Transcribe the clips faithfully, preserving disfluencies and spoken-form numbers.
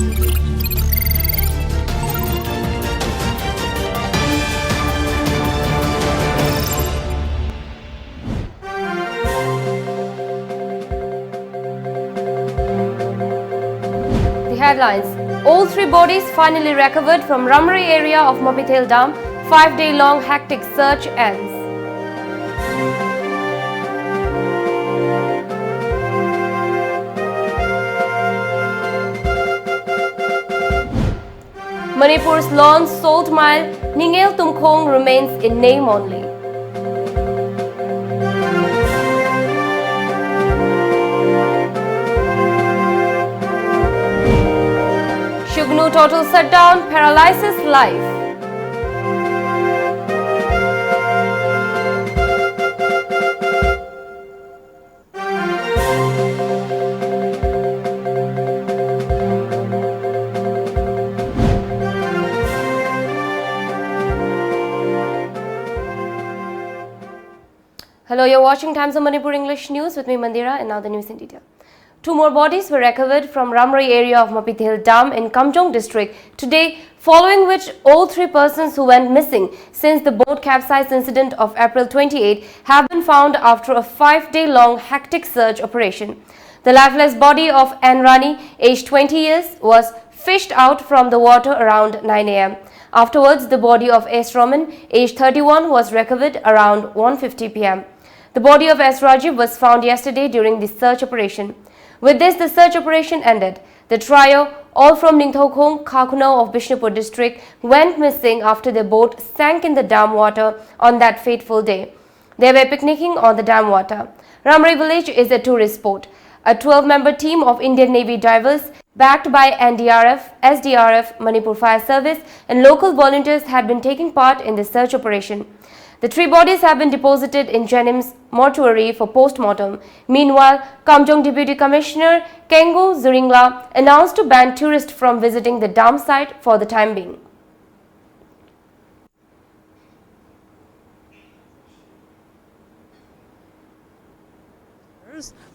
The headlines: All three bodies finally recovered from Ramri area of Mapithel Dam, five-day long hectic search ends. Manipur's lone salt mine, Ningel Tumkhong, remains in name only. Sugnu total shutdown paralyzes life. Hello, you're watching Times of Manipur English News with me, Mandira, and now the news in detail. Two more bodies were recovered from Ramri area of Mapithel Dam in Kamjong district today, following which all three persons who went missing since the boat capsized incident of April twenty-eight have been found after a five-day long hectic search operation. The lifeless body of N Rani, aged twenty years, was fished out from the water around nine a m. Afterwards, the body of S Roman, aged thirty-one, was recovered around one fifty p m. The body of S Rajiv was found yesterday during the search operation. With this, the search operation ended. The trio, all from Ningthoukhong, Khakhunou of Bishnupur district, went missing after their boat sank in the dam water on that fateful day. They were picnicking on the dam water. Ramri village is a tourist spot. A twelve-member team of Indian Navy divers, backed by N D R F, S D R F, Manipur Fire Service, and local volunteers, had been taking part in the search operation. The three bodies have been deposited in Jennings mortuary for post-mortem. Meanwhile, Kamjong Deputy Commissioner Kengu Zuringla announced to ban tourists from visiting the dam site for the time being.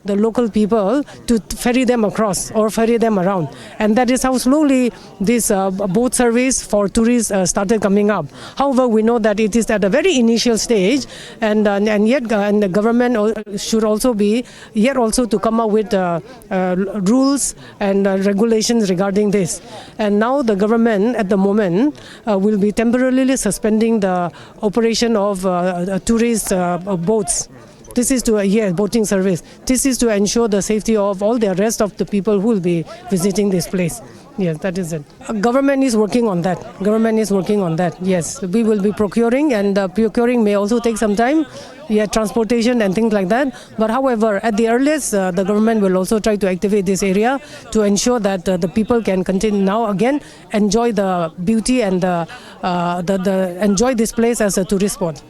the local people to ferry them across or ferry them around. And that is how slowly this uh, boat service for tourists uh, started coming up. However, we know that it is at a very initial stage, and, uh, and yet uh, and the government al- should also be yet also to come up with uh, uh, rules and uh, regulations regarding this. And now the government at the moment uh, will be temporarily suspending the operation of uh, uh, tourist uh, uh, boats. This is to, uh, yes, boating service. This is to ensure the safety of all the rest of the people who will be visiting this place. Yes, that is it. Uh, Government is working on that. Government is working on that. Yes, we will be procuring, and uh, procuring may also take some time. Yeah, transportation and things like that. But however, at the earliest, uh, the government will also try to activate this area to ensure that uh, the people can continue now again enjoy the beauty and the, uh, the, the enjoy this place as a tourist spot.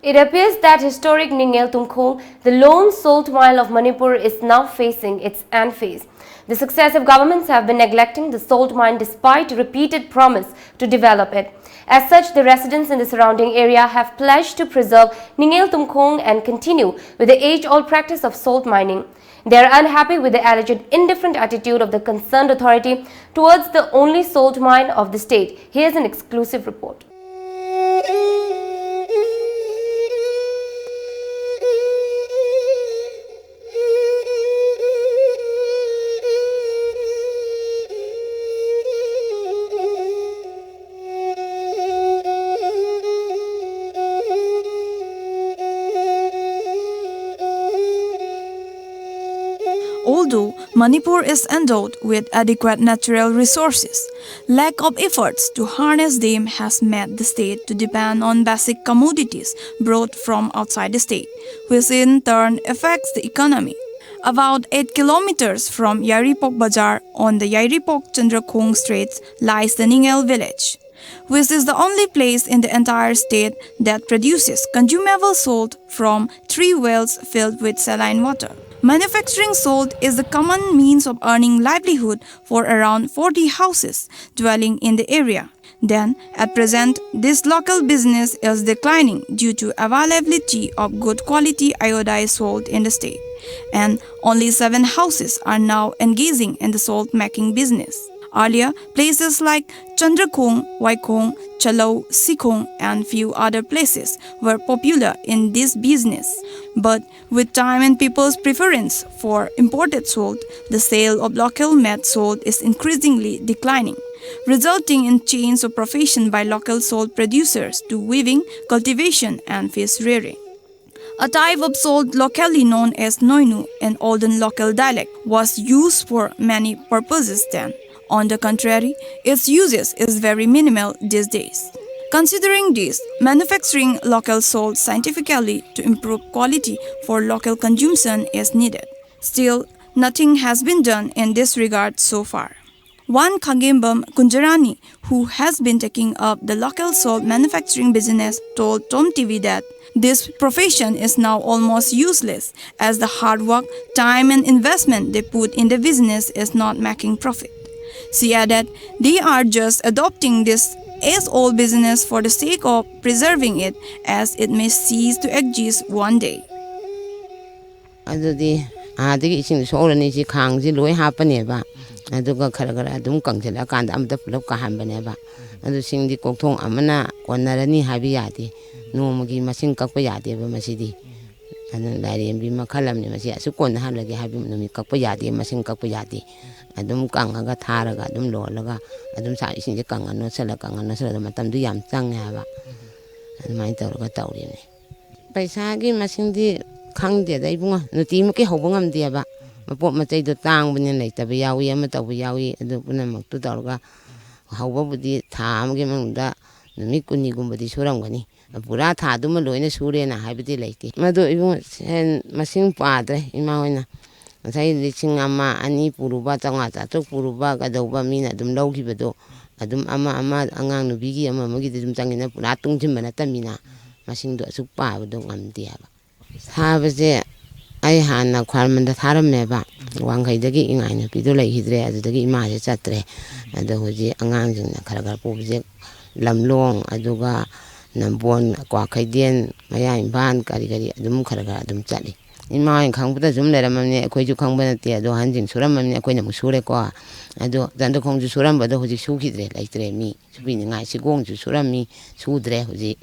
It appears that historic Ningel Tumkhong, the lone salt mine of Manipur, is now facing its end phase. The successive governments have been neglecting the salt mine despite repeated promise to develop it. As such, the residents in the surrounding area have pledged to preserve Ningel Tumkhong and continue with the age-old practice of salt mining. They are unhappy with the alleged indifferent attitude of the concerned authority towards the only salt mine of the state. Here's an exclusive report. Although Manipur is endowed with adequate natural resources, lack of efforts to harness them has made the state to depend on basic commodities brought from outside the state, which in turn affects the economy. About eight kilometers from Yairipok Bazar on the Yairipok Chandrakhong Straits lies the Ningel village, which is the only place in the entire state that produces consumable salt from three wells filled with saline water. Manufacturing salt is the common means of earning livelihood for around forty houses dwelling in the area. Then, at present, this local business is declining due to availability of good quality iodized salt in the state, and only seven houses are now engaging in the salt making business. Earlier, places like Chandrakhong, Waikhong, Chalou, Sikhong, and few other places were popular in this business. But with time and people's preference for imported salt, the sale of local made salt is increasingly declining, resulting in change of profession by local salt producers to weaving, cultivation, and fish rearing. A type of salt locally known as Noinu, an olden local dialect, was used for many purposes then. On the contrary, its usage is very minimal these days. Considering this, manufacturing local salt scientifically to improve quality for local consumption is needed. Still, nothing has been done in this regard so far. One Khangembam Kunjarani, who has been taking up the local salt manufacturing business, told Tom T V that this profession is now almost useless as the hard work, time, and investment they put in the business is not making profit. She added, they are just adopting this as old business for the sake of preserving it, as it may cease to exist one day. ꯑꯗꯨꯗꯤ ꯑꯥꯗꯒꯤ ꯏꯁꯤꯡ ꯁꯣꯛꯎꯔꯅꯤ, ꯁꯤ ꯈꯥꯡꯁꯤ ꯂꯣꯏ ꯍꯥꯞꯄꯅꯦꯕ꯫ ꯑꯗꯨꯒ ꯈꯔ ꯈꯔ ꯑꯗꯨꯝ ꯀꯪꯁꯤꯜꯂꯛꯑꯀꯥꯟꯗ ꯑꯃꯗ ꯄꯨꯂꯞ ꯀꯥꯍꯟꯕꯅꯦꯕ꯫ ꯑꯗꯨ ꯁꯤꯡꯗꯤ ꯀꯣꯛꯊꯣꯡ ꯑꯃꯅ ꯀꯣꯟꯅꯔꯅꯤ ꯍꯥꯏꯕ ꯌꯥꯗꯦ꯫ ꯅꯣꯡꯃꯒꯤ ꯃꯁꯤꯡ ꯀꯛꯄ ꯌꯥꯗꯦꯕ ꯃꯁꯤꯗꯤ꯫ ꯑꯗꯨꯅ ꯂꯥꯏꯔꯦꯝꯕꯤ ꯃꯈꯜ ꯑꯃꯅꯤ꯫ ꯃꯁꯤ ꯑꯁꯨꯛ ꯀꯣꯟꯅꯍꯜꯂꯒꯦ ꯍꯥꯏꯕ ꯅꯨꯃꯤꯠ ꯀꯛꯄ ꯌꯥꯗꯦ, ꯃꯁꯤꯡ ꯀꯛꯄ ꯌꯥꯗꯦ꯫ ꯑꯗꯨꯝ ꯀꯪꯉꯒ ꯊꯥꯔꯒ ꯑꯗꯨꯝ ꯂꯣꯜꯂꯒ ꯑꯗꯨꯝ ꯁꯥ-, ꯏꯁꯤꯡꯁꯦ ꯀꯪꯉ ꯅꯣꯠꯁꯜꯂ, ꯀꯪꯉ ꯅꯣꯠꯁꯜꯂꯒ ꯃꯇꯝꯗꯨ ꯌꯥꯝ ꯆꯪꯉꯦ ꯍꯥꯏꯕ꯫ ꯑꯗꯨꯃꯥꯏꯅ ꯇꯧꯔꯒ ꯇꯧꯔꯤꯕꯅꯤ꯫ ꯄꯩꯁꯥꯒꯤ ꯃꯁꯤꯡꯗꯤ ꯈꯪꯗꯦꯗ ꯏꯕꯨꯡꯉꯣ, ꯅꯨꯡꯇꯤꯃꯛꯀꯤ ꯍꯧꯕ ꯉꯝꯗꯦꯕ꯫ ꯃꯄꯣꯠ ꯃꯆꯩꯗꯣ ꯇꯥꯡꯕꯅꯤꯅ ꯂꯩꯇꯕ ꯌꯥꯎꯏ, ꯑꯃ ꯇꯧꯕ ꯌꯥꯎꯏ꯫ ꯑꯗꯨ ꯄꯨꯝꯅꯃꯛꯇꯨ ꯇꯧꯔꯒ ꯍꯧꯕꯕꯨꯗꯤ ꯊꯥ ꯑꯃꯒꯤ ꯃꯅꯨꯡꯗ ꯅꯨꯃꯤꯠ ꯀꯨꯟꯅꯤꯒꯨꯝꯕꯗꯤ ꯁꯨꯔꯝꯒꯅꯤ꯫ ꯄꯨꯔꯥ ꯊꯥꯗꯨꯃ ꯂꯣꯏꯅ ꯁꯨꯔꯦꯅ ꯍꯥꯏꯕꯗꯤ ꯂꯩꯇꯦ꯫ ꯃꯗꯨ ꯏꯕꯨꯡꯉꯣ, ꯁꯦꯟ ꯃꯁꯤꯡ ꯄꯥꯗ꯭ꯔꯦ꯫ ꯏꯃꯥ ꯍꯣꯏꯅ ꯉꯁꯥꯏ ꯂꯤꯁꯤꯡ ꯑꯃ, ꯑꯅꯤ ꯄꯨꯔꯨꯕ, ꯆꯥꯝꯃꯉꯥ ꯆꯥꯇ꯭ꯔꯨꯛ ꯄꯨꯔꯨꯕ ꯀꯩꯗꯧꯕ ꯃꯤꯅ ꯑꯗꯨꯝ ꯂꯧꯈꯤꯕꯗꯣ, ꯑꯗꯨꯝ ꯑꯃ ꯑꯃ ꯑꯉꯥꯡ ꯅꯨꯄꯤꯒꯤ ꯑꯃ ꯑꯃꯒꯤꯗꯤ ꯑꯗꯨꯝ ꯆꯪꯉꯤꯅ ꯄꯨꯔꯥ ꯇꯨꯡꯁꯤꯟꯕ ꯅꯠꯇꯕꯅꯤꯅ ꯃꯁꯤꯡꯗꯣ ꯑꯁꯨꯛ ꯄꯥꯕꯗꯣ ꯉꯝꯗꯦ ꯍꯥꯏꯕ꯫ ꯁꯥꯕꯁꯦ ꯑꯩ ꯍꯥꯟꯅ ꯈ꯭ꯋꯥꯏꯔꯝꯕꯟꯗ ꯊꯥꯔꯝꯃꯦꯕ꯫ ꯋꯥꯡꯈꯩꯗꯒꯤ ꯏꯉꯥꯏ ꯅꯨꯄꯤꯗꯣ ꯂꯩꯈꯤꯗ꯭ꯔꯦ, ꯑꯗꯨꯗꯒꯤ ꯏꯃꯥꯁꯦ ꯆꯠꯇ꯭ꯔꯦ꯫ ꯑꯗꯣ ꯍꯧꯖꯤꯛ ꯑꯉꯥꯡꯁꯤꯡꯅ ꯈꯔ ꯈꯔ ꯄꯨꯕꯁꯦ ꯂꯝꯂꯣꯡ, ꯑꯗꯨꯒ ꯅꯝꯕꯣꯜ, ꯀ꯭ꯋꯥꯀꯩꯊꯦꯜ, ꯃꯌꯥ ꯏꯝꯐꯥꯜ, ꯀꯔꯤ ꯀꯔꯤ ꯑꯗꯨꯝ ꯈꯔ ꯈꯔ ꯑꯗꯨꯝ ꯆꯠꯂꯤ꯫ ꯏꯃꯥ ꯍꯣꯏꯅ ꯈꯪꯕꯗ ꯁꯨꯝ ꯂꯩꯔꯝꯃꯕꯅꯤ, ꯑꯩꯈꯣꯏꯁꯨ ꯈꯪꯕ ꯅꯠꯇꯦ꯫ ꯑꯗꯣ ꯑꯍꯟꯁꯤꯡ ꯁꯨꯔꯝꯃꯕꯅꯤ, ꯑꯩꯈꯣꯏꯅ ꯑꯃꯨꯛ ꯁꯨꯔꯦꯀꯣ꯫ ꯑꯗꯣ ꯆꯟꯗꯈꯣꯡꯁꯨ ꯁꯨꯔꯝꯕꯗꯣ ꯍꯧꯖꯤꯛ ꯁꯨꯈꯤꯗ꯭ꯔꯦ, ꯂꯩꯇ꯭ꯔꯦ ꯃꯤ ꯁꯨꯕꯤꯅꯤꯡꯉꯥꯏ꯫ ꯁꯤꯒꯣꯡꯁꯨ ꯁꯨꯔꯝꯃꯤ, ꯁꯨꯗ꯭ꯔꯦ ꯍꯧꯖꯤꯛ꯫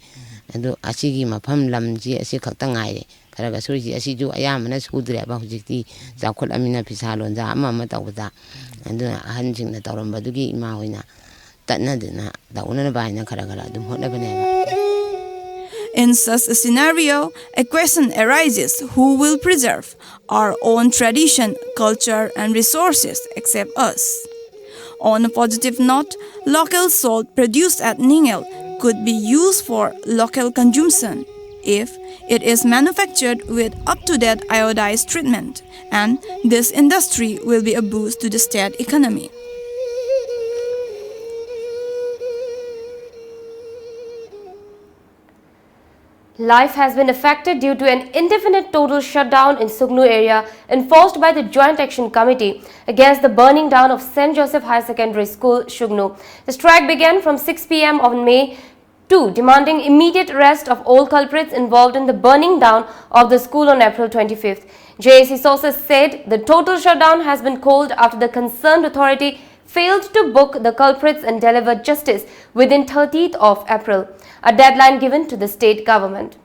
ꯑꯗꯣ ꯑꯁꯤꯒꯤ ꯃꯐꯝ ꯂꯝꯁꯤ ꯑꯁꯤ ꯈꯛꯇ ꯉꯥꯏꯔꯦ ꯈꯔ ꯈꯔ ꯁꯨꯔꯤꯁꯤ꯫ ꯑꯁꯤꯁꯨ ꯑꯌꯥꯝꯕꯅ ꯁꯨꯗ꯭ꯔꯦꯕ ꯍꯧꯖꯤꯛꯇꯤ, ꯆꯥꯎꯈꯠꯂꯃꯤꯅ ꯐꯤꯁꯥ ꯂꯣꯟꯖꯥ ꯑꯃ ꯑꯃ ꯇꯧꯕꯗ꯫ ꯑꯗꯨꯅ ꯑꯍꯟꯁꯤꯡꯅ ꯇꯧꯔꯝꯕꯗꯨꯒꯤ ꯏꯃꯥ ꯍꯣꯏꯅ ꯇꯠꯅꯗꯅ ꯇꯧꯅꯅꯕ ꯍꯥꯏꯅ ꯈꯔ ꯈꯔ ꯑꯗꯨꯝ ꯍꯣꯠꯅꯕꯅꯦꯕ꯫ In such a scenario, a question arises: who will preserve our own tradition, culture, and resources except us? On a positive note, local salt produced at Ningel could be used for local consumption if it is manufactured with up-to-date iodized treatment, and this industry will be a boost to the state economy. Life has been affected due to an indefinite total shutdown in Sugnu area enforced by the Joint Action Committee against the burning down of Saint Joseph Higher Secondary School, Sugnu. The strike began from six p m on May two, demanding immediate arrest of all culprits involved in the burning down of the school on April twenty-fifth. J A C sources said the total shutdown has been called after the concerned authority failed to book the culprits and deliver justice within thirtieth of April, a deadline given to the state government.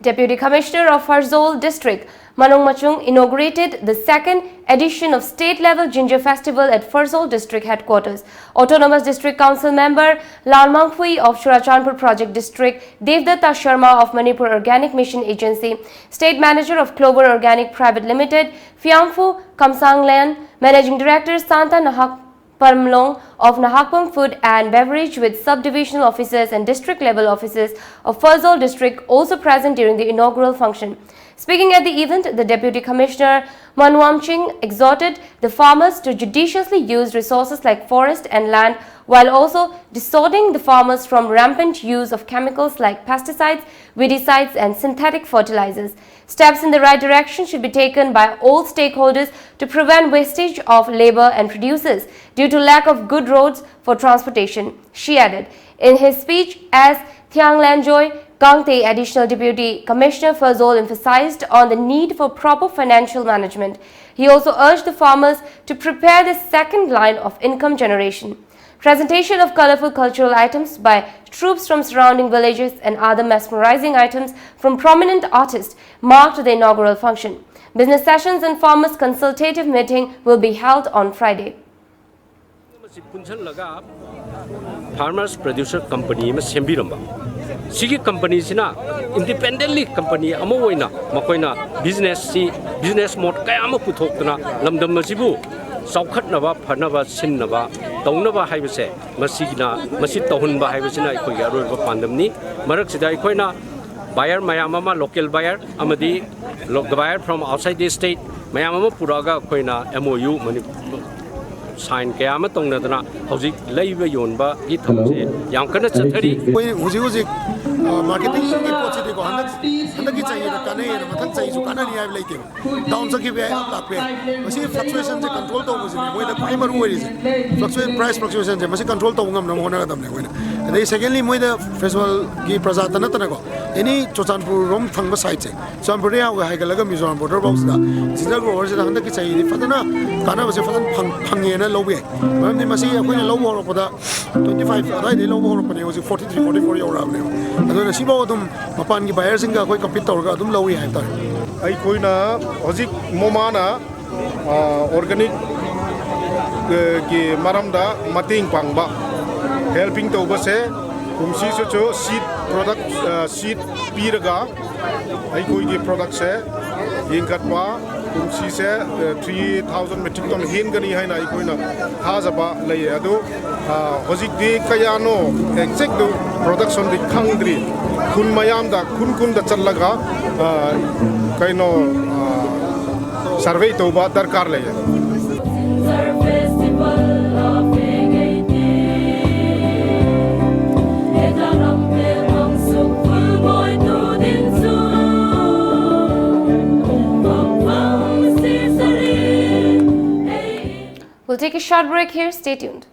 Deputy Commissioner of Pherzawl District, Manung Machung, inaugurated the second edition of state-level Ginger Festival at Pherzawl District Headquarters. Autonomous District Council member Lal Mangphui of Churachandpur Project District, Devdatta Sharma of Manipur Organic Mission Agency, State Manager of Clover Organic Private Limited, Phiamphu Khamsanglen, Managing Director Santa Nahak Parmlong of Nahakpam Food and Beverage, with sub-divisional officers and district-level officers of Pherzawl District also present during the inaugural function. Speaking at the event, the Deputy Commissioner Manwam Ching exhorted the farmers to judiciously use resources like forest and land while also dissuading the farmers from rampant use of chemicals like pesticides, weedicides, and synthetic fertilizers. Steps in the right direction should be taken by all stakeholders to prevent wastage of labor and producers due to lack of good roads for transportation, she added. In his speech, as Thiang Lanjoy, Kangtei Additional Deputy Commissioner Fazol emphasized on the need for proper financial management. He also urged the farmers to prepare the second line of income generation. Presentation of colorful cultural items by troupes from surrounding villages and other mesmerizing items from prominent artists marked the inaugural function. Business sessions and farmers' consultative meeting will be held on Friday. ꯃꯁꯤ ꯄꯨꯟꯁꯤꯜꯂꯒ farmers producer company ꯑꯃ ꯁꯦꯝꯕꯤꯔꯝꯕ꯫ ꯁꯤꯒꯤ company ꯁꯤꯅ independently company ꯑꯃ ꯑꯣꯏꯅ ꯃꯈꯣꯏꯅ business ꯁꯤ, business mode ꯀꯌꯥ ꯑꯃ ꯄꯨꯊꯣꯛꯇꯅ ꯂꯝꯗꯝ ꯑꯁꯤꯕꯨ ꯆꯥꯎꯈꯠꯅꯕ, ꯐꯅꯕ, ꯁꯤꯟꯅꯕ, ꯇꯧꯅꯕ ꯍꯥꯏꯕꯁꯦ, ꯃꯁꯤꯒꯤꯅ, ꯃꯁꯤ ꯇꯧꯍꯟꯕ ꯍꯥꯏꯕꯁꯤꯅ ꯑꯩꯈꯣꯏꯒꯤ ꯑꯔꯣꯏꯕ ꯄꯥꯟꯗꯝꯅꯤ꯫ ꯃꯔꯛꯁꯤꯗ ꯑꯩꯈꯣꯏꯅ buyer ꯃꯌꯥꯝ ꯑꯃ, local buyer ꯑꯃꯗꯤ lo-, buyer from outside the state ꯃꯌꯥꯝ ꯑꯃ ꯄꯨꯔꯛꯑꯒ ꯑꯩꯈꯣꯏꯅ M O U ꯃꯅꯤ-, sign ꯀꯌꯥ ꯑꯃ ꯇꯧꯅꯗꯅ ꯍꯧꯖꯤꯛ ꯂꯩꯕ ꯌꯣꯟꯕꯒꯤ ꯊꯕꯛꯁꯦ ꯌꯥꯝ ꯀꯟꯅ ꯆꯠꯊꯔꯤ꯫ ꯑꯩꯈꯣꯏ ꯍꯧꯖꯤꯛ ꯍꯧꯖꯤꯛ marketing ꯒꯤ ꯄꯣꯠꯁꯤꯗꯤꯀꯣ, ꯍꯟꯗꯛ, ꯍꯟꯗꯛꯀꯤ ꯆꯍꯤꯗ ꯀꯥꯟꯅꯩꯌꯦꯅ ꯃꯊꯪ ꯆꯍꯤꯁꯨ ꯀꯥꯟꯅꯅꯤ ꯍꯥꯏꯕ ꯂꯩꯇꯦꯕ꯫ Down ꯆꯠꯈꯤꯕ ꯌꯥꯏ, up ꯂꯥꯛꯄ ꯌꯥꯏ꯫ ꯃꯁꯤꯒꯤ fluctuation ꯁꯦ control ꯇꯧꯕꯁꯤꯅꯦ ꯃꯣꯏꯗ ꯈ꯭ꯋꯥꯏ ꯃꯔꯨ ꯑꯣꯏꯔꯤꯁꯦ꯫ Fluctuate, price fluctuation ꯁꯦ ꯃꯁꯤ control ꯇꯧꯕ ꯉꯝꯅꯕ ꯍꯣꯠꯅꯒꯗꯕꯅꯦ ꯑꯩꯈꯣꯏꯅ꯫ ꯑꯗꯩ secondly, ꯃꯣꯏꯗ festival ꯒꯤ ꯄ꯭ꯔꯖꯥꯇ ꯅꯠꯇꯅꯀꯣ, any ꯆꯨꯔꯆꯥꯟꯄꯨꯔ ꯔꯣꯝ ꯊꯪꯕ side ꯁꯦ, ꯆꯨꯔꯆꯥꯟꯄꯨꯔꯗꯒꯤ ꯍꯧꯒ ꯍꯥꯏꯒꯠꯂꯒ ꯃꯤꯖꯣꯔꯥꯝ border ꯐꯥꯎꯁꯤꯗ ginger grower ꯁꯤꯗ ꯍꯟꯗꯛꯀꯤ ꯆꯍꯤꯗꯤ ꯐꯖꯅ ꯀꯥꯟꯅꯕꯁꯦ ꯐꯖꯅ ꯐꯪ-, ꯐꯪꯉꯦꯅ ꯂꯧꯕ ꯌꯥꯏ꯫ ꯃꯔꯝꯗꯤ ꯃꯁꯤ ꯑꯩꯈꯣꯏꯅ ꯂꯧꯕ ꯍꯧꯔꯛꯄꯗ twenty five ꯑꯗꯨꯋꯥꯏꯗꯒꯤ ꯂꯧꯕ ꯍꯧꯔꯛꯄꯅꯦ, ꯍꯧꯖꯤꯛ forty three, forty four ꯌꯧꯔꯛꯑꯕꯅꯦꯕ꯫ ꯑꯗꯨꯅ ꯁꯤꯐꯥꯎ ꯑꯗꯨꯝ ꯃꯄꯥꯟꯒꯤ buyer ꯁꯤꯡꯒ ꯑꯩꯈꯣꯏ compete ꯇꯧꯔꯒ ꯑꯗꯨꯝ ꯂꯧꯔꯤ ꯍꯥꯏꯕ ꯇꯥꯔꯦ꯫ ꯑꯩꯈꯣꯏꯅ ꯍꯧꯖꯤꯛ ꯃꯣꯃꯥꯅ ꯑꯣꯔꯒꯥꯅꯤꯛ ꯒꯤ ꯃꯔꯝꯗ ꯃꯇꯦꯡ ꯄꯥꯡꯕ, helping ꯇꯧꯕꯁꯦ ꯀꯨꯝꯁꯤꯁꯨ seed product, seed ꯄꯤꯔꯒ ꯑꯩꯈꯣꯏꯒꯤ product ꯁꯦ ꯌꯦꯡꯈꯠꯄ, ꯀꯨꯝꯁꯤꯁꯦ three thousand metric ton ꯍꯦꯟꯒꯅꯤ ꯍꯥꯏꯅ ꯑꯩꯈꯣꯏꯅ ꯊꯥꯖꯕ ꯂꯩꯌꯦ꯫ ꯑꯗꯨ ꯍꯧꯖꯤꯛꯇꯤ ꯀꯌꯥꯅꯣ exact production ꯗꯤ ꯈꯪꯗ꯭ꯔꯤ꯫ ꯈꯨꯟ ꯃꯌꯥꯝꯗ, ꯈꯨꯟ ꯈꯨꯟꯗ ꯆꯠꯂꯒ, ꯑ, ꯀꯩꯅꯣ, ꯑ, ꯁꯔꯚꯦ ꯇꯧꯕ ꯗꯔꯀꯥꯔ ꯂꯩꯌꯦ꯫ We'll take a short break here. Stay tuned.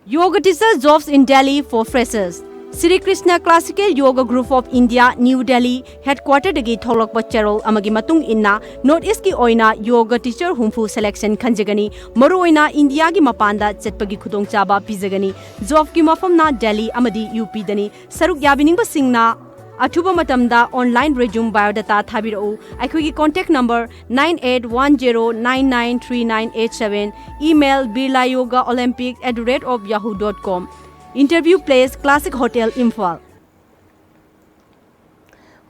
Yoga teacher jobs in Delhi for freshers. Sri Krishna Classical Yoga Group of India, New Delhi headquarter ꯗꯒꯤ ꯊꯣꯛꯂꯛꯄ ꯆꯦꯔꯣꯜ ꯑꯃꯒꯤ ꯃꯇꯨꯡ ꯏꯟꯅ, North East ꯀꯤ ꯑꯣꯏꯅ yoga teacher ꯍꯨꯝꯐꯨ selection ꯈꯟꯖꯒꯅꯤ꯫ ꯃꯔꯨꯑꯣꯏꯅ ꯏꯟꯗꯤꯌꯥꯒꯤ ꯃꯄꯥꯟꯗ ꯆꯠꯄꯒꯤ ꯈꯨꯗꯣꯡꯆꯥꯕ ꯄꯤꯖꯒꯅꯤ꯫ Job ꯀꯤ ꯃꯐꯝꯅ ꯗꯦꯜꯂꯤ ꯑꯃꯗꯤ ꯌꯨ ꯄꯤ ꯗꯅꯤ꯫ ꯁꯔꯨꯛ ꯌꯥꯕꯤꯅꯤꯡꯕꯁꯤꯡꯅ ꯑꯊꯨꯕ ꯃꯇꯝꯗ online resume biodata ꯊꯥꯕꯤꯔꯛꯎ꯫ ꯑꯩꯈꯣꯏꯒꯤ contact number nine eight one zero nine nine three nine eight seven, email birlayogaolympic at the rate of yahoo dot com. Interview place, Classic Hotel, Imphal.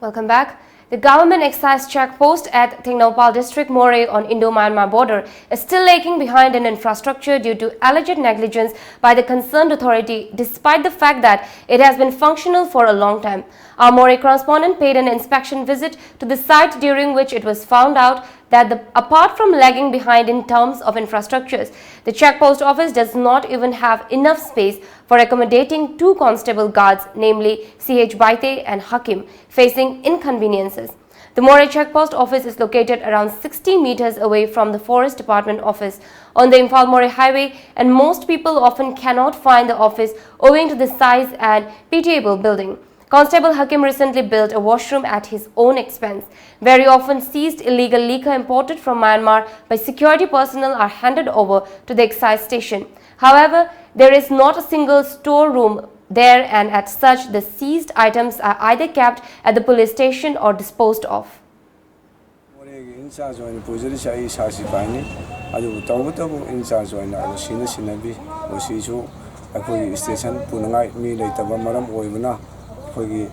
Welcome back. The government excise check post at Tengnoupal district, Moreh, on Indo-Myanmar border is still lagging behind in infrastructure due to alleged negligence by the concerned authority, despite the fact that it has been functional for a long time. Our Moreh correspondent paid an inspection visit to the site, during which it was found out that the, apart from lagging behind in terms of infrastructures, the check post office does not even have enough space for accommodating two constable guards, namely C H Baite and Hakim, facing inconveniences. The Moreh check post office is located around sixty meters away from the Forest Department office on the Imphal-Moreh highway, and most people often cannot find the office owing to the size and pitiable building. Constable Hakim recently built a washroom at his own expense. Very often, seized illegal liquor imported from Myanmar by security personnel are handed over to the excise station. However, there is not a single storeroom there, and as such, the seized items are either kept at the police station or disposed of. ꯃꯣꯔꯦꯒꯤ in-charge ꯑꯣꯏꯅ ꯄꯨꯖꯔꯤꯁꯦ ꯑꯩ ꯏꯁꯥ ꯁꯤꯐꯥꯏꯅꯤ꯫ ꯑꯗꯨꯕꯨ ꯇꯧꯕꯇꯕꯨ in-charge ꯑꯣꯏꯅ ꯑꯣ ꯁꯤꯅ ꯁꯤꯟꯅꯕꯤ꯫ ꯑꯣ ꯁꯤꯁꯨ ꯑꯩꯈꯣꯏꯒꯤ ꯏꯁꯇꯦꯁꯟ ꯄꯨꯅꯉꯥꯏ ꯃꯤ ꯂꯩꯇꯕ ꯃꯔꯝ ꯑꯣꯏꯕꯅ, ꯑꯩꯈꯣꯏꯒꯤ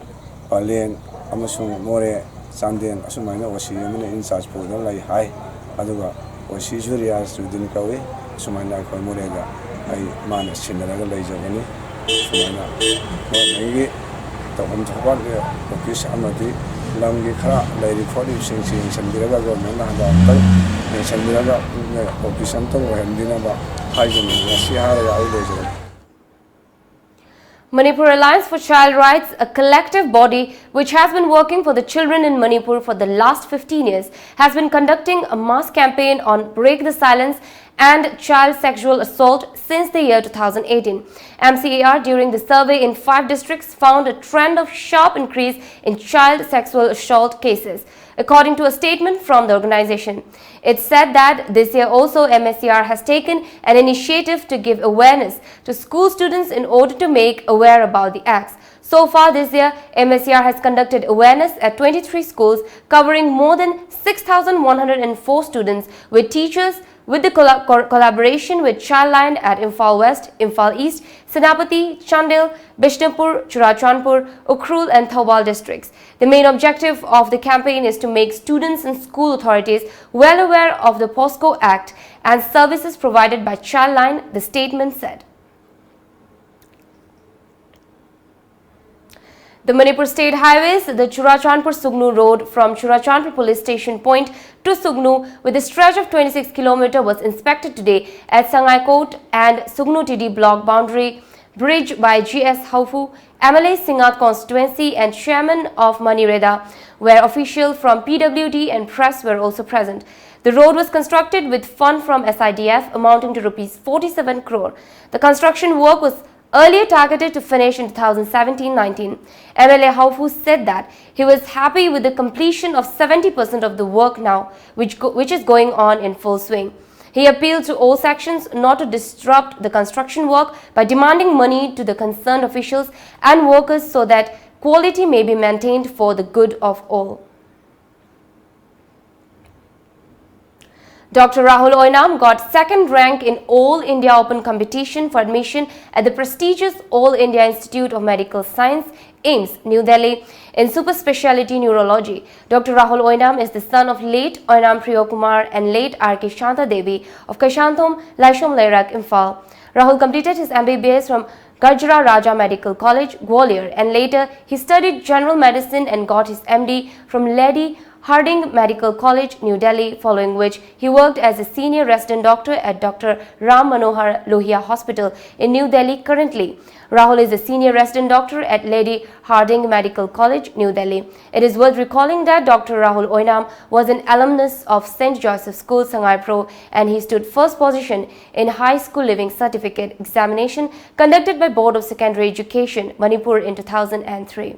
ꯄꯂꯦꯟ ꯑꯃꯁꯨꯡ ꯃꯣꯔꯦ, ꯆꯥꯟꯗꯦꯜ ꯑꯁꯨꯃꯥꯏꯅ ꯑꯣ ꯁꯤ ꯑꯃꯅ ꯏꯟꯆꯥꯔꯖ ꯄꯨꯗꯨꯅ ꯂꯩ ꯍꯥꯏ꯫ ꯑꯗꯨꯒ ꯑꯣ ꯁꯤꯁꯨ ꯔꯤꯌꯥꯖꯨꯗꯤꯟ ꯀꯧꯏ꯫ ꯑꯁꯨꯃꯥꯏꯅ ꯑꯩꯈꯣꯏ ꯃꯣꯔꯦꯗ ꯑꯩ, ꯃꯥꯅ ꯁꯤꯟꯅꯔꯒ ꯂꯩꯖꯕꯅꯤ꯫ ꯁꯨꯃꯥꯏꯅ ꯒꯣꯔꯃꯦꯟꯒꯤ ꯇꯧꯐꯝ ꯊꯣꯛꯄ ꯑꯣꯐꯤꯁ ꯑꯃꯗꯤ ꯂꯝꯒꯤ ꯈꯔ ꯂꯩꯔꯤ ꯈꯣꯠꯂꯤꯕꯁꯤꯡꯁꯤ ꯌꯦꯡꯁꯤꯟꯕꯤꯔꯒ ꯒꯣꯔꯃꯦꯟꯅ ꯍꯟꯗꯛ ꯑꯃꯨꯛꯇꯪ ꯌꯦꯡꯁꯤꯟꯕꯤꯔꯒ ꯑꯣꯐꯤꯁ ꯑꯃꯇꯪ ꯑꯣꯏꯍꯟꯕꯤꯅꯕ ꯍꯥꯏꯖꯅꯤꯡꯉꯤ꯫ ꯃꯁꯤ ꯍꯥꯏꯔꯒ ꯑꯩ ꯂꯣꯏꯖꯔꯒꯦ꯫ Manipur Alliance for Child Rights, a collective body which has been working for the children in Manipur for the last fifteen years, has been conducting a mass campaign on Break the Silence and child sexual assault since the year two thousand eighteen. M C A R, during the survey in five districts, found a trend of sharp increase in child sexual assault cases, according to a statement from the organization. It said that this year also M A C R has taken an initiative to give awareness to school students in order to make aware about the acts. So far this year, M A C R has conducted awareness at twenty-three schools covering more than six thousand one hundred and four students, with teachers, with the colla- cor- collaboration with Childline at Imphal West, Imphal East, Senapati, Chandel, Bishnupur, Churachandpur, Ukhrul and Thoubal districts. The main objective of the campaign is to make students and school authorities well aware of the POCSO Act and services provided by Childline, the statement said. The Manipur State Highways, the Churachandpur Sugnu Road from Churachandpur Police Station Point to Sugnu, with a stretch of twenty-six kilometer, was inspected today at Sangaikot and Sugnu T D block boundary bridge by G S Haophu, M L A Singngat constituency and chairman of MANREDA, where officials from P W D and press were also present. The road was constructed with fund from S I D F amounting to rupees forty-seven crore. The construction work was earlier targeted to finish in two thousand seventeen nineteen. M L A Haophu said that he was happy with the completion of seventy percent of the work now, which, go- which is going on in full swing. He appealed to all sections not to disrupt the construction work by demanding money to the concerned officials and workers so that quality may be maintained for the good of all. Doctor Rahul Oinam got second rank in All India Open competition for admission at the prestigious All India Institute of Medical Science, AIIMS, New Delhi, in super speciality neurology. Doctor Rahul Oinam is the son of late Oinam Priyo Kumar and late R K Shanta Devi of Kaishanthom, Laishom Leirak, Imphal. Rahul completed his M B B S from Gajra Raja Medical College, Gwalior, and later he studied general medicine and got his M D from Lady Hardinge Medical College, New Delhi, following which he worked as a senior resident doctor at Doctor Ram Manohar Lohia Hospital in New Delhi. Currently, Rahul is a senior resident doctor at Lady Hardinge Medical College, New Delhi. It is worth recalling that Doctor Rahul Oinam was an alumnus of Saint Joseph School, Sangaipro, and he stood first position in High School Leaving Certificate examination conducted by Board of Secondary Education, Manipur in two thousand three.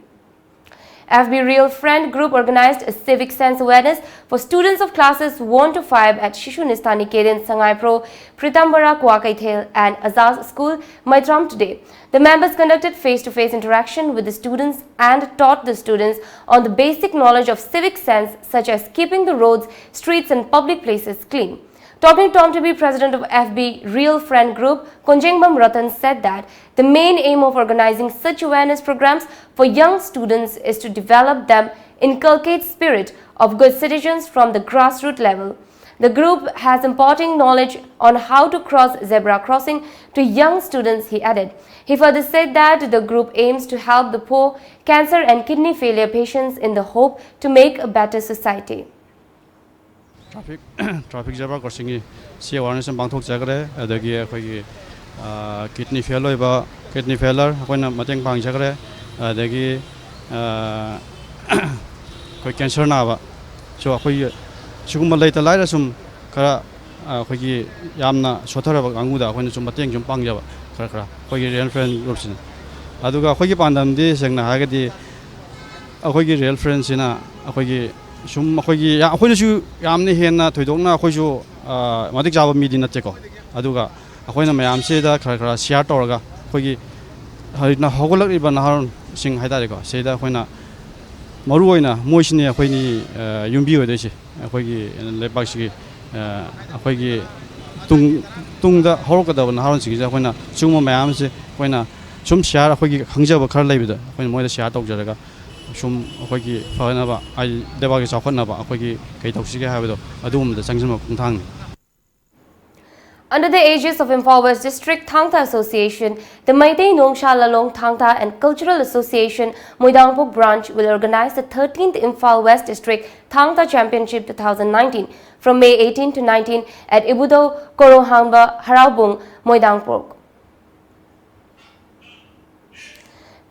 F B Real Friend Group organized a civic sense awareness for students of classes one to five at Shishu Nistani Niketan, Sangaipro, Pritambara Kuakaithel and Azaz School, Maitram today. The members conducted face-to-face interaction with the students and taught the students on the basic knowledge of civic sense, such as keeping the roads, streets and public places clean. Talking to Tom T V, president of F B Real Friend Group, Konjengbam Ratan said that the main aim of organizing such awareness programs for young students is to develop them, inculcate spirit of good citizens from the grassroots level. The group has imparting knowledge on how to cross zebra crossing to young students, he added. He further said that the group aims to help the poor, cancer and kidney failure patients in the hope to make a better society. Traffic traffic zebra crossingꯒꯤ ꯁꯤ awareness ꯑꯃ ꯄꯥꯡꯊꯣꯛꯆꯈ꯭ꯔꯦ꯫ ꯑꯗꯒꯤ ꯑꯩꯈꯣꯏꯒꯤ kidney fail ꯑꯣꯏꯕ, kidney ꯐꯦꯂꯔ ꯑꯩꯈꯣꯏꯅ ꯃꯇꯦꯡ ꯄꯥꯡꯖꯈ꯭ꯔꯦ꯫ ꯑꯗꯒꯤ ꯑꯩꯈꯣꯏ cancer ꯅꯥꯕ ꯁꯨ ꯑꯩꯈꯣꯏꯒꯤ ꯁꯤꯒꯨꯝꯕ ꯂꯩꯇ ꯂꯥꯏꯔ ꯁꯨꯝ ꯈꯔ ꯑꯩꯈꯣꯏꯒꯤ ꯌꯥꯝꯅ ꯁꯣꯠꯊꯔꯕ ꯀꯥꯡꯕꯨꯗ ꯑꯩꯈꯣꯏꯅ ꯁꯨꯝ ꯃꯇꯦꯡ ꯁꯨꯝ ꯄꯥꯡꯖꯕ ꯈꯔ ꯈꯔ ꯑꯩꯈꯣꯏꯒꯤ ꯔꯤꯌꯦꯜ ꯐ꯭ꯔꯦꯟ ꯒ꯭ꯔꯨꯞꯁꯤꯅ꯫ ꯑꯗꯨꯒ ꯑꯩꯈꯣꯏꯒꯤ ꯄꯥꯟꯗꯝꯗꯤ ꯁꯦꯡꯅ ꯍꯥꯏꯔꯒꯗꯤ ꯑꯩꯈꯣꯏꯒꯤ ꯔꯤꯌꯦꯜ ꯐ꯭ꯔꯦꯟꯁꯤꯅ ꯑꯩꯈꯣꯏꯒꯤ ꯁꯨꯝ ꯑꯩꯈꯣꯏꯒꯤ ꯑꯩꯈꯣꯏꯅꯁꯨ ꯌꯥꯝꯅ ꯍꯦꯟꯅ ꯊꯣꯏꯗꯣꯛꯅ ꯑꯩꯈꯣꯏꯁꯨ ꯃꯇꯤꯛ ꯆꯥꯕ ꯃꯤꯗꯤ ꯅꯠꯇꯦꯀꯣ꯫ ꯑꯗꯨꯒ ꯑꯩꯈꯣꯏꯅ ꯃꯌꯥꯝꯁꯤꯗ ꯈꯔ ꯈꯔ ꯁꯤꯌꯥꯔ ꯇꯧꯔꯒ ꯑꯩꯈꯣꯏꯒꯤ ꯍꯧꯖꯤꯛꯅ ꯍꯧꯒꯠꯂꯛꯂꯤꯕ ꯅꯍꯥꯔꯣꯜꯁꯤꯡ ꯍꯥꯏꯇꯥꯔꯦꯀꯣ, ꯁꯤꯗ ꯑꯩꯈꯣꯏꯅ ꯃꯔꯨ ꯑꯣꯏꯅ ꯃꯣꯏꯁꯤꯅꯤ ꯑꯩꯈꯣꯏꯅꯤ ꯌꯨꯝꯕꯤ ꯑꯣꯏꯗꯣꯏꯁꯦ꯫ ꯑꯩꯈꯣꯏꯒꯤ ꯂꯩꯕꯥꯛꯁꯤꯒꯤ ꯑꯩꯈꯣꯏꯒꯤ ꯇꯨꯡ ꯇꯨꯡꯗ ꯍꯧꯔꯛꯀꯗꯕ ꯅꯍꯥꯔꯣꯜꯁꯤꯡꯁꯤꯗ ꯑꯩꯈꯣꯏꯅ ꯁꯤꯒꯨꯝꯕ ꯃꯌꯥꯝꯁꯦ ꯑꯩꯈꯣꯏꯅ ꯁꯨꯝ ꯁꯤꯌꯥꯔ ꯑꯩꯈꯣꯏꯒꯤ ꯈꯪꯖꯕ ꯈꯔ ꯂꯩꯕꯗ ꯑꯩꯈꯣꯏꯅ ꯃꯣꯏꯗ ꯁꯤꯌꯥꯔ ꯇꯧꯖꯔꯒ ꯁꯨꯝ ꯑꯩꯈꯣꯏꯒꯤ ꯐꯅꯕ ꯍꯥꯏꯗꯤ ꯂꯩꯕꯥꯛꯀꯤ ꯆꯥꯎꯈꯠꯅꯕ ꯑꯩꯈꯣꯏꯒꯤ ꯀꯩ ꯇꯧꯁꯤꯒꯦ ꯍꯥꯏꯕꯗꯣ ꯑꯗꯨꯒꯨꯝꯕꯗ ꯆꯪꯁꯤꯟꯕ ꯈꯣꯡꯊꯥꯡꯅꯤ꯫ Under the aegis of Imphal West District Thangta Association, the Meitei Nongsha Lalong Thangta and Cultural Association Moidangpok Branch will organize the thirteenth Imphal West District Thangta Championship two thousand nineteen from May eighteen to nineteen at Ibudo Korohangba Haraubung, Moidangpok.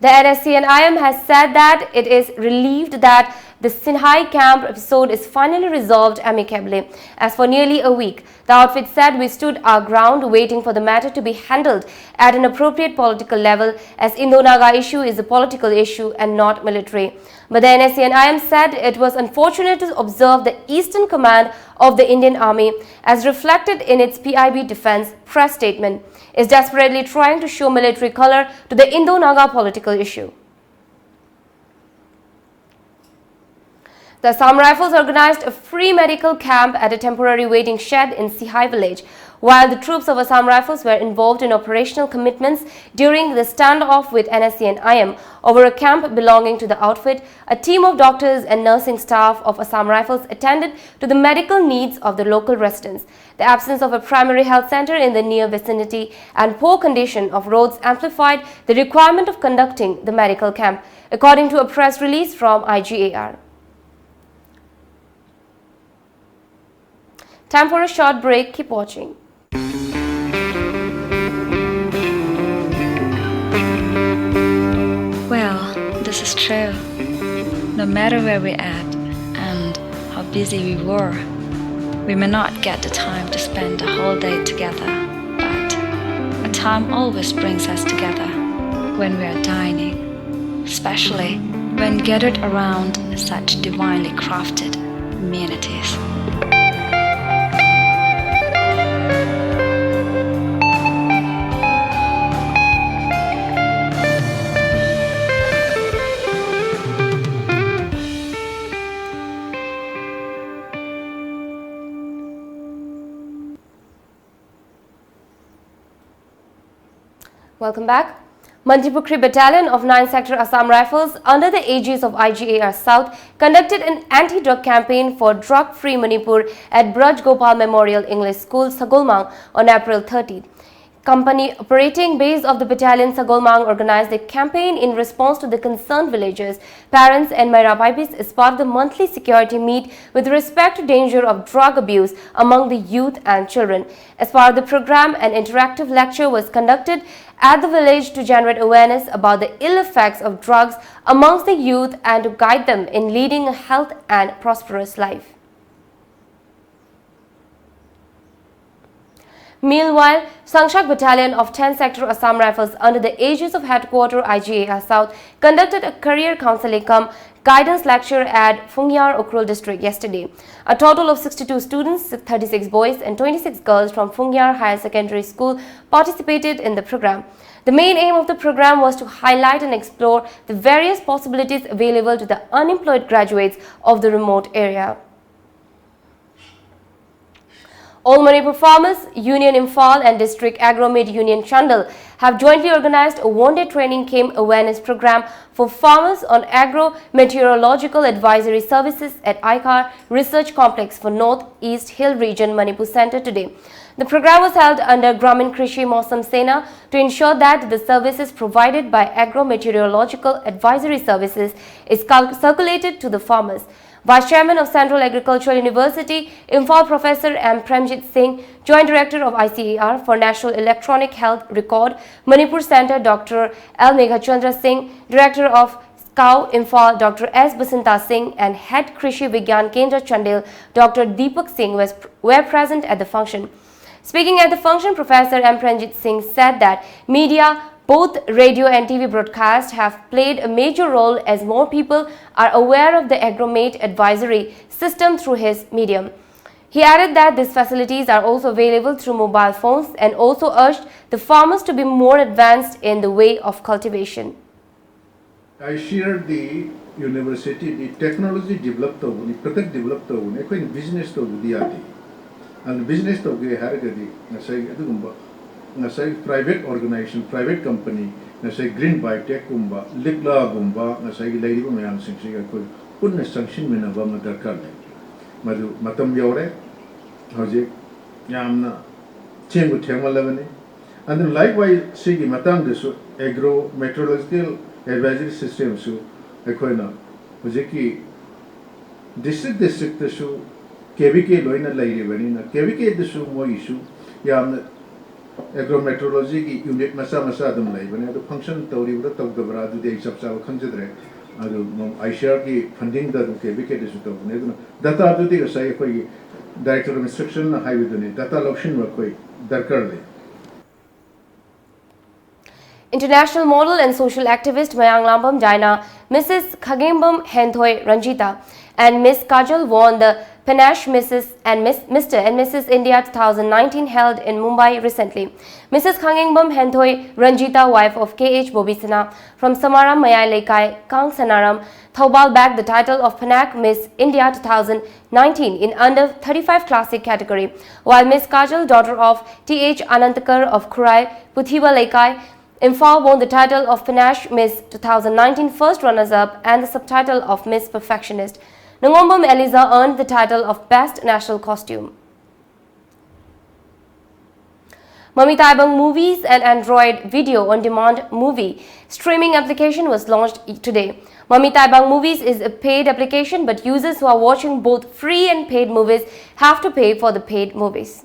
The N S C N I M has said that it is relieved that the Sinhai camp episode is finally resolved amicably. As for nearly a week, the outfit said, "We stood our ground waiting for the matter to be handled at an appropriate political level, as Indo-Naga issue is a political issue and not military." But the N S C N I M said it was unfortunate to observe the Eastern Command of the Indian Army, as reflected in its P I B defense press statement, is desperately trying to show military color to the Indo-Naga political issue. The Assam Rifles organized a free medical camp at a temporary waiting shed in Sihai village. While the troops of Assam Rifles were involved in operational commitments during the standoff with N S C N I M over a camp belonging to the outfit, a team of doctors and nursing staff of Assam Rifles attended to the medical needs of the local residents. The absence of a primary health center in the near vicinity and poor condition of roads amplified the requirement of conducting the medical camp, according to a press release from I G A R. Time for a short break. Keep watching. Well, this is true. No matter where we're at and how busy we were, we may not get the time to spend the whole day together. But a time always brings us together when we are dining, especially when gathered around such divinely crafted amenities. Welcome back. Mantripukhri Battalion of ninth Sector Assam Rifles, under the aegis of I G A R South, conducted an anti-drug campaign for drug-free Manipur at Braj Gopal Memorial English School, Sagolmang, on April thirtieth. Company operating base of the battalion, Sagolmang, organized the campaign in response to the concerned villagers, parents and Maira Baibis as part of the monthly security meet with respect to danger of drug abuse among the youth and children. As part of the program, an interactive lecture was conducted at the village to generate awareness about the ill effects of drugs amongst the youth and to guide them in leading a health and prosperous life. Meanwhile, Sangshak Battalion of tenth Sector Assam Rifles, under the aegis of Headquarter I G A R South, conducted a career counseling cum guidance lecture at Phungyar, Ukhrul district yesterday. A total of sixty-two students, thirty-six boys and twenty-six girls from Phungyar Higher Secondary School, participated in the program. The main aim of the program was to highlight and explore the various possibilities available to the unemployed graduates of the remote area. All Manipur Farmers Union Imphal and District Agromed Union Chandel have jointly organized a one-day training camp awareness program for farmers on agro-meteorological advisory services at Aikar Research Complex for North East Hill Region, Manipur Center today. The program was held under Gramin Krishi Mausam Sena to ensure that the services provided by agro-meteorological advisory services is cal- circulated to the farmers. Vice Chairman of Central Agricultural University, Imphal, Professor M Premjit Singh, Joint Director of I C A R for National Electronic Health Record, Manipur Center, Doctor L Meghachandra Singh, Director of SCOW, Imphal, Doctor S Basanta Singh, and Head Krishi Vigyan Kendra Chandel, Doctor Deepak Singh, was, were present at the function. Speaking at the function, Professor M Pranjit Singh said that media, both radio and T V broadcast, have played a major role as more people are aware of the Agromet advisory system through his medium. He added that these facilities are also available through mobile phones and also urged the farmers to be more advanced in the way of cultivation. I share the university, the technology develop ꯇꯧꯕꯅꯤ, product develop ꯇꯧꯕꯅꯤ, ꯑꯩꯈꯣꯏꯅ business ꯇꯧꯕꯗꯤ ꯌꯥꯗꯦ꯫ ꯑꯗꯨꯅ business ꯇꯧꯒꯦ ꯍꯥꯏꯔꯒꯗꯤ ꯉꯁꯥꯏ ꯑꯗꯨꯒꯨꯝꯕ ꯉꯁꯥꯏꯒꯤ private organization, private company, ꯉꯁꯥꯏ Green Biotech ꯀꯨꯝꯕ, ꯂꯤꯛꯂꯥꯒꯨꯝꯕ, ꯉꯁꯥꯏꯒꯤ ꯂꯩꯔꯤꯕ ꯃꯌꯥꯝꯁꯤꯡꯁꯤꯒ ꯑꯩꯈꯣꯏ ꯄꯨꯟꯅ ꯆꯪꯁꯤꯟꯃꯤꯟꯅꯕ ꯑꯃ ꯗꯔꯀꯥꯔ ꯂꯩ꯫ ꯃꯗꯨ ꯃꯇꯝ ꯌꯧꯔꯦ꯫ ꯍꯧꯖꯤꯛ ꯌꯥꯝꯅ ꯊꯦꯡꯕꯨ ꯊꯦꯡꯃꯜꯂꯕꯅꯤ꯫ ꯑꯗꯨꯅ likewise ꯁꯤꯒꯤ ꯃꯇꯥꯡꯗꯁꯨ Agro Meteorological Advisory Systemꯁꯨ ꯑꯩꯈꯣꯏꯅ ꯍꯧꯖꯤꯛꯀꯤ district districtꯇꯁꯨ KVK ꯂꯣꯏꯅ ꯂꯩꯔꯤꯕꯅꯤꯅ, KVKꯗꯁꯨ ꯃꯣꯏꯒꯤꯁꯨ ꯌꯥꯝꯅ Agro Meteorologyꯒꯤ unit ꯃꯆꯥ ꯃꯆꯥ ꯑꯗꯨꯝ ꯂꯩꯕꯅꯦ꯫ ꯑꯗꯨ function ꯇꯧꯔꯤꯕ꯭ꯔꯥ ꯇꯧꯗꯕ꯭ꯔꯥ ꯑꯗꯨꯗꯤ ꯑꯩ ꯆꯞ ꯆꯥꯕ ꯈꯪꯖꯗ꯭ꯔꯦ꯫ ꯑꯗꯨ ICARꯒꯤ fundingꯗ ꯑꯗꯨꯝ KVKꯗꯁꯨ ꯇꯧꯕꯅꯦ꯫ ꯑꯗꯨꯅ dataꯗꯨꯗꯤ ꯉꯁꯥꯏ ꯑꯩꯈꯣꯏꯒꯤ Director of Instructionꯅ ꯍꯥꯏꯕꯗꯨꯅꯤ, data ꯂꯧꯁꯤꯟꯕ ꯑꯩꯈꯣꯏ ꯗꯔꯀꯥꯔ ꯂꯩ꯫ International model and social activist Mayang Lambam Jaina, Missus Khagembam Henthoi Ranjita, and Miss Kajal won the Panache Missus and Miss, Mister and Missus India two thousand nineteen held in Mumbai recently. Missus Khagembam Henthoi Ranjita, wife of K H Bobisana, from Samaram Mayai Leikai, Kang Sanaram, Thoubal, bagged the title of Panache Miss India two thousand nineteen in under thirty-five classic category, while Miss Kajal, daughter of T H Anantakar of Khurai, Puthiba Leikai, Imphal, won the title of Panache Miss two thousand nineteen first runners-up and the subtitle of Miss Perfectionist. Nangombam Eliza earned the title of Best National Costume. Mami Taibang Movies, an Android video on demand movie streaming application, was launched today. Mami Taibang Movies is a paid application, but users who are watching both free and paid movies have to pay for the paid movies.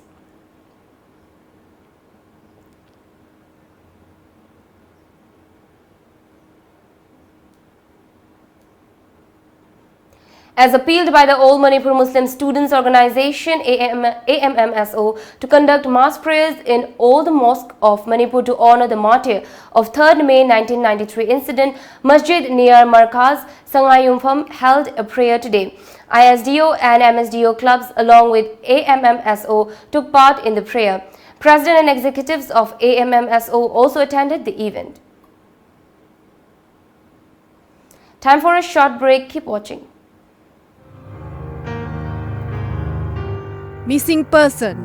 As appealed by the All Manipur Muslim Students Organization, A M, A M M S O, to conduct mass prayers in all the mosques of Manipur to honor the martyr of third May nineteen ninety-three incident, Masjid near Markaz Sangayumpham held a prayer today. I S D O and M S D O clubs, along with A M M S O, took part in the prayer. President and executives of A M M S O also attended the event. Time for a short break. Keep watching. Missing person.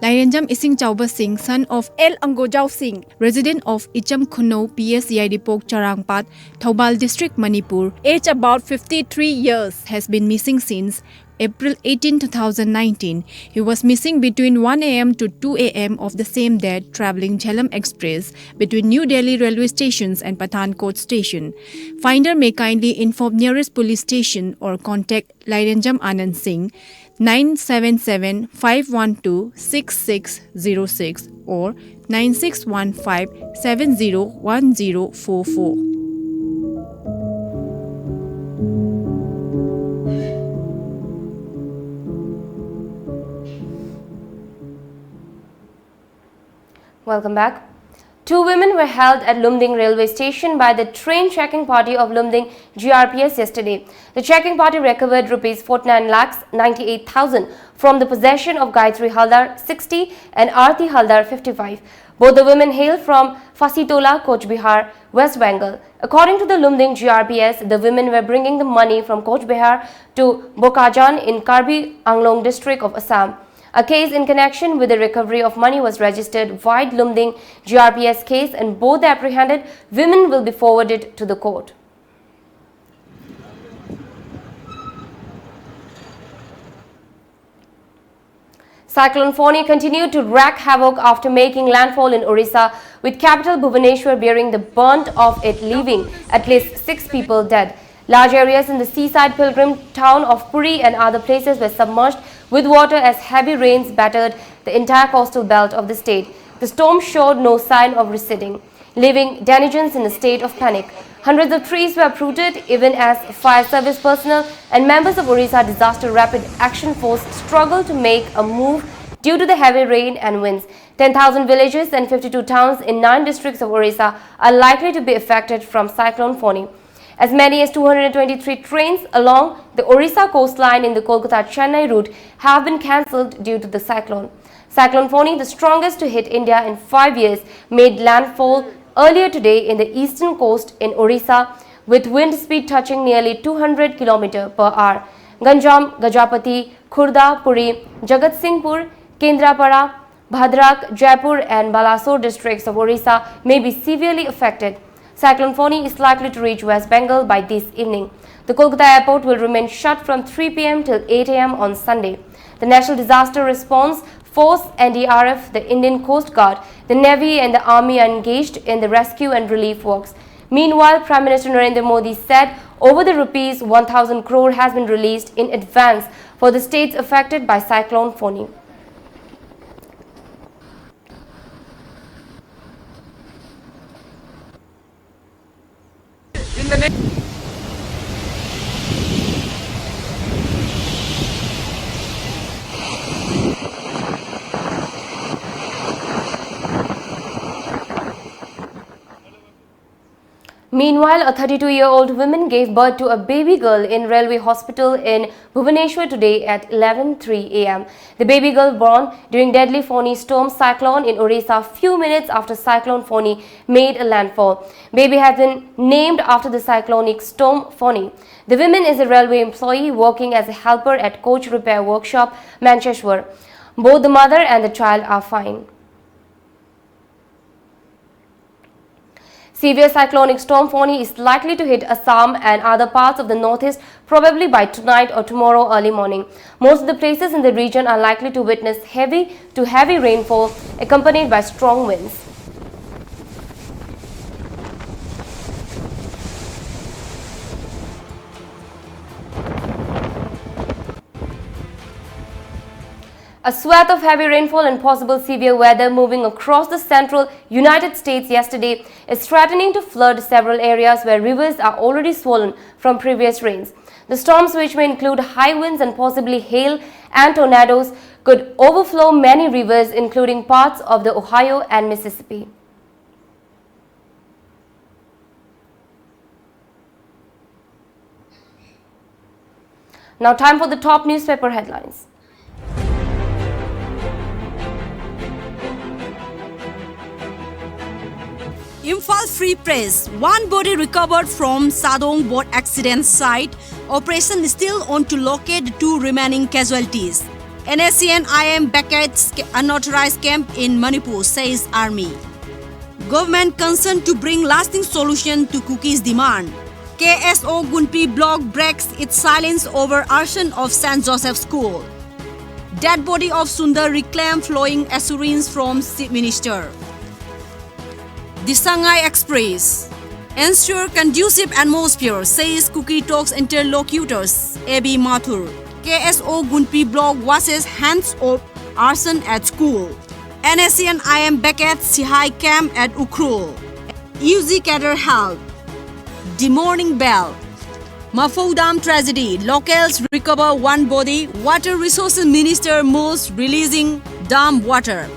Airenjam Isingchauba Singh, son of L. Angojao Singh, resident of Icham Khuno, P S Yairipok Charangpat, Thoubal District, Manipur, age about fifty-three years, has been missing since April eighteen, two thousand nineteen. He was missing between one a m to two a m of the same day, traveling Jhelum Express between New Delhi railway stations and Pathankot station. Finder may kindly inform nearest police station or contact Lairenjam Anand Singh, nine seven seven, five one two, six six zero six or nine six one five, seven zero one zero four four. Welcome back. Two women were held at Lumding railway station by the train checking party of Lumding G R P S yesterday. The checking party recovered rupees forty-nine lakhs ninety-eight thousand from the possession of Gayatri Haldar, sixty, and Aarti Haldar, fifty-five. Both the women hail from Phasitola, Cooch Behar, West Bengal. According to the Lumding G R P S, the women were bringing the money from Cooch Behar to Bokajan in Karbi Anglong district of Assam. A case in connection with the recovery of money was registered via Lumding G R P S case, and both the apprehended women will be forwarded to the court. Cyclone Fani continued to wreak havoc after making landfall in Orissa, with capital Bhubaneswar bearing the brunt of it, leaving at least six people dead. Large areas in the seaside pilgrim town of Puri and other places were submerged with water as heavy rains battered the entire coastal belt of the state. The storm showed no sign of receding, leaving denizens in a state of panic. Hundreds of trees were uprooted, even as fire service personnel and members of Orissa Disaster Rapid Action Force struggled to make a move due to the heavy rain and winds. Ten thousand villages and fifty-two towns in nine districts of Orissa are likely to be affected from Cyclone Fani. As many as two hundred twenty-three trains along the Orissa coastline in the Kolkata-Chennai route have been cancelled due to the cyclone. Cyclone Fani, the strongest to hit India in five years, made landfall earlier today in the eastern coast in Orissa, with wind speed touching nearly two hundred kilometer per hour. Ganjam, Gajapati, Khurda, Puri, Jagatsinghpur, Kendrapara, Bhadrak, Jaipur and Balasore districts of Orissa may be severely affected. Cyclone Fani is likely to reach West Bengal by this evening. The Kolkata airport will remain shut from three p m till eight a m on Sunday. The National Disaster Response Force, N D R F, the Indian Coast Guard, the Navy and the Army are engaged in the rescue and relief works. Meanwhile, Prime Minister Narendra Modi said over the rupees one thousand crore has been released in advance for the states affected by Cyclone Fani. Meanwhile, a thirty-two-year-old woman gave birth to a baby girl in railway hospital in Bhubaneswar today at eleven three a m. The baby girl born during deadly Fani storm cyclone in Orissa few minutes after Cyclone Fani made a landfall. Baby has been named after the cyclonic storm Fani. The woman is a railway employee working as a helper at coach repair workshop, Mancheshwar. Both the mother and the child are fine. Severe cyclonic storm Fani is likely to hit Assam and other parts of the northeast probably by tonight or tomorrow early morning. Most of the places in the region are likely to witness heavy to heavy rainfall accompanied by strong winds. A swath of heavy rainfall and possible severe weather moving across the central United States yesterday is threatening to flood several areas where rivers are already swollen from previous rains. The storms, which may include high winds and possibly hail and tornadoes, could overflow many rivers, including parts of the Ohio and Mississippi. Now, time for the top newspaper headlines. Imphal Free Press, one body recovered from Sadong boat accident site. Operation still on to locate two remaining casualties. N S C N I M vacates unauthorized camp in Manipur, says army. Government concerned to bring lasting solution to Kukis' demand. K S O Gunpi block breaks its silence over arson of Saint Joseph School. Dead body of Sundar reclaimed, flowing assurance from Chief Minister. The Sangai Express. Ensure conducive atmosphere, says Kuki talks interlocutors, A B Mathur. K S O Gunpi block washes hands of arson at school. N S C N I M vacates Sihai camp at Ukhrul. U G cadre held. The morning bell. Mafou Dam tragedy. Locals recover one body. Water Resources Minister moves releasing dam water.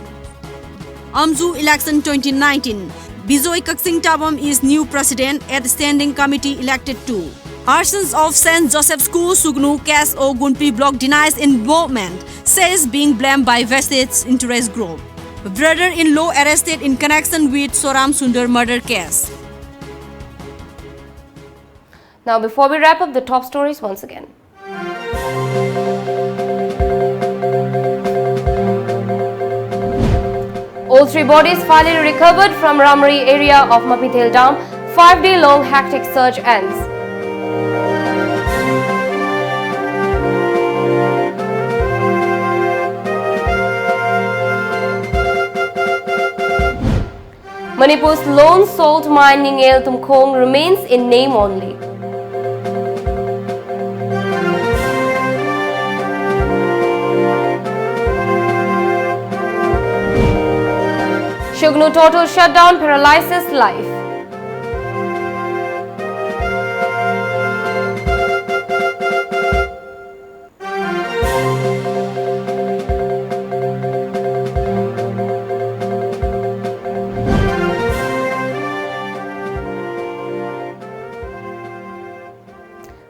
Amzu election twenty nineteen. Bijoy Kaksing Tabam is new president at standing committee elected to. Arsons of Saint Joseph School Sugnu K S O Gunpi block denies involvement, says being blamed by vested interest group. Brother-in-law arrested in connection with Soram Sundar murder case. Now, before we wrap up, the top stories once again. All three bodies finally recovered from Ramri area of Mapithel Dam. Five-day long hectic search ends. Manipur's lone salt mine Ningel Tumkhong remains in name only. Sugnu total shutdown paralyzes life.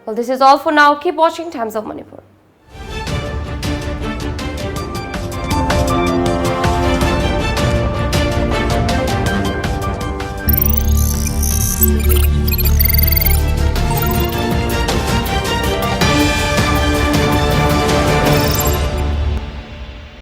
Well, this is all for now. Keep watching Times of Manipur.